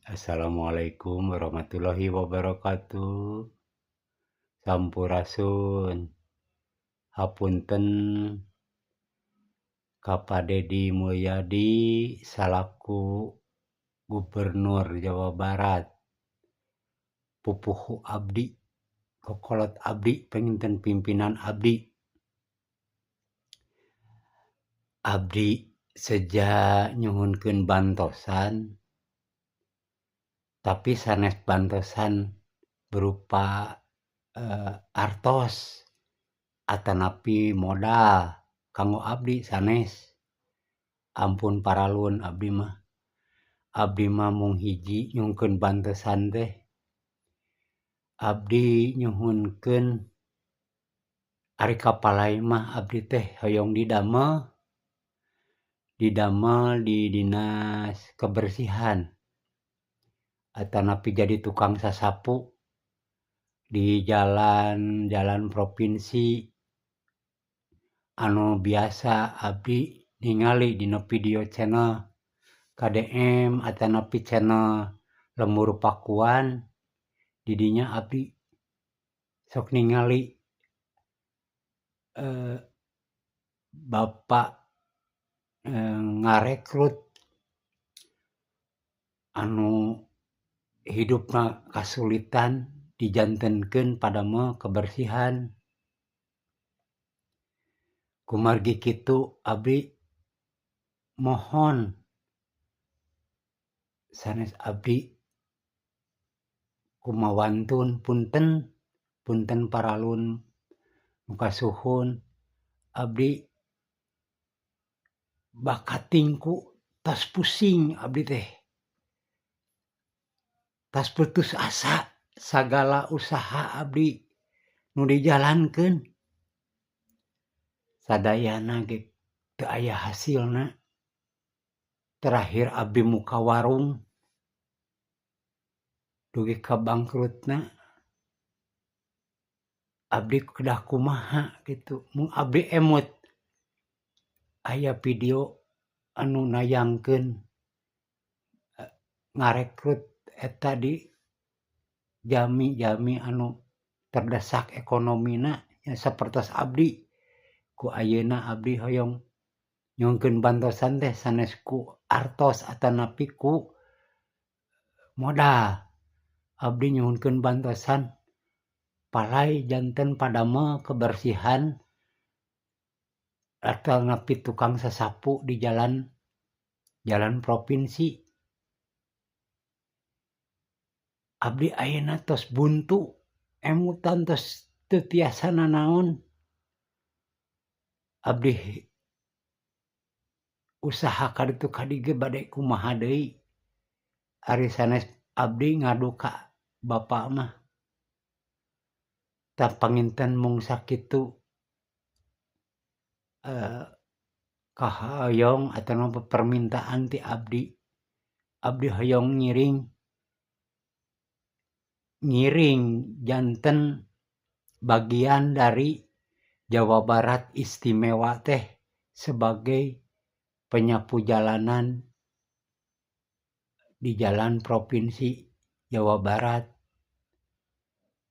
Assalamualaikum warahmatullahi wabarakatuh. Sampurasun. Hapunten ka Pak Dedi Mulyadi salaku Gubernur Jawa Barat. Pupuhu abdi, kokolot abdi, panginten pimpinan abdi. Abdi seja nyuhunkeun bantosan, tapi sanes bantosan berupa artos atanapi modal kanggo abdi sanes. Ampun paralun abdi mah. Abdi mah mung hiji nyuhunkeun bantosan teh. Abdi nyuhunkeun ari kapalai mah abdi teh hoyong didamel, didamel di dinas kebersihan atanapi jadi tukang sasapu di jalan-jalan provinsi anu biasa abdi ningali dina video channel KDM atanapi channel Lembur Pakuan. Didinya abdi sok ningali Bapak ngarekrut anu hidupna kasulitan dijantenkeun padamel kebersihan. Kumargi kitu abdi mohon sanes abdi kumawantun, punten punten paralun nu kasuhun, abdi bakatingku tos pusing, abdi teh tos putus asa. Sagala usaha abdi nu dijalankeun sadayana ge teu aya hasilna. Terakhir abdi muka warung dugi ka bangkrutna. Abdi kedah kumaha gitu? Mung abdi emut aya video anu nayangkeun ngarekrut eta di jalmi-jalmi anu terdesak ekonomina nya sapertos abdi. Ku ayeuna abdi hoyong nyuhunkeun bantosan teh sanes ku artos atanapi ku modal. Abdi nyuhunkeun bantosan palai janten padamel kebersihan atanapi tukang sasapu di jalan jalan provinsi. Abdi ayeuna tos buntu emutan, tos teu tiasa nanaon. Abdi usaha kaditu kadieu ge bade kumaha deui? Ari sanes abdi ngadu ka Bapak mah. Tah, panginten mung sakitu kahoyong atawa permintaan ti abdi. Abdi hoyong ngiring ngiring janten bagian dari Jawa Barat istimewa teh sebagai penyapu jalanan di jalan provinsi Jawa Barat.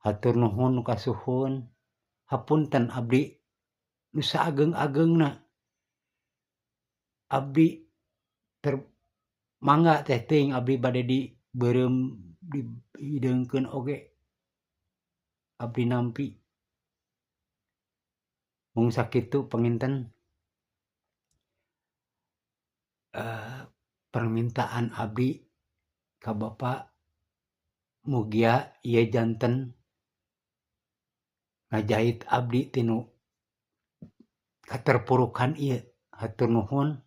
Hatur nuhun kasuhun. Hapunten abdi nu saageng-agengna. Abdi ter mangga teh teuing abdi bade dibeureum, dihideungkeun oge abdi nampi. Mung sakitu panginten permintaan abdi ka Bapak. Mugia ieu janten ngajait abdi tinu katerpurukan ieu. Hatur nuhun.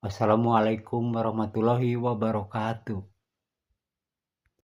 Wassalamualaikum warahmatullahi wabarakatuh.